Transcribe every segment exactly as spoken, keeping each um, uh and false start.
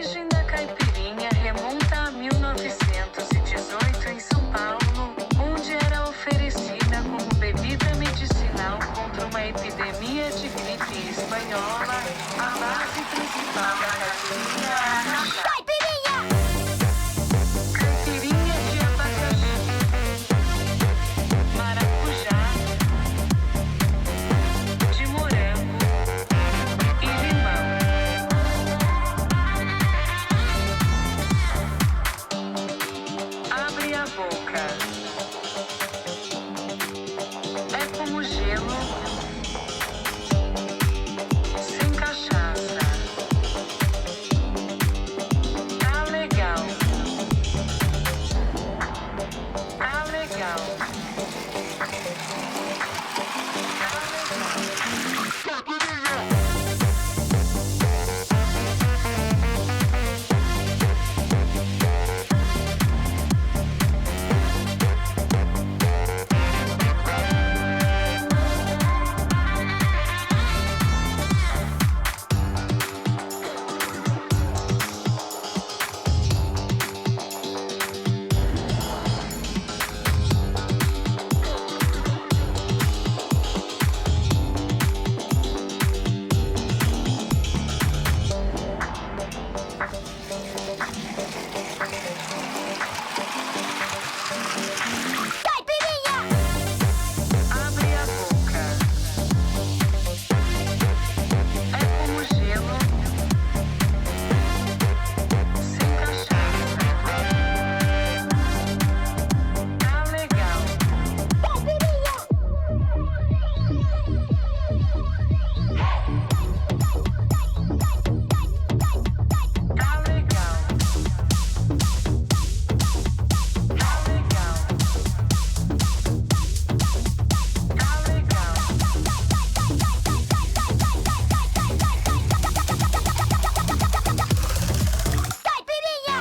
origem da caipirinha remonta a mil novecentos e dezoito em São Paulo, onde era oferecida como bebida medicinal contra uma epidemia de gripe espanhola. A base principal da caipirinha era a caipirinha! Caipirinha de abacaxi, maracujá, de morango e limão. Abre a boca. É como gelo sem cachaça. Tá legal. Tá legal. Caipirinha! Abre a boca. É como gelo sem cachaça. Tá legal. Caipirinha! Tá legal. Tá legal. Tá legal. Caipirinha!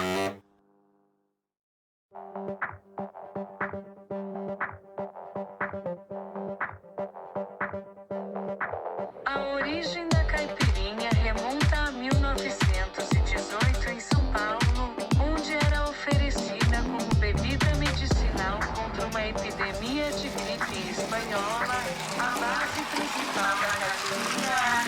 A origem da caipirinha remonta a mil novecentos e dezoito em São Paulo, onde era oferecida como bebida medicinal contra uma epidemia de gripe espanhola. A base principal da caipirinha era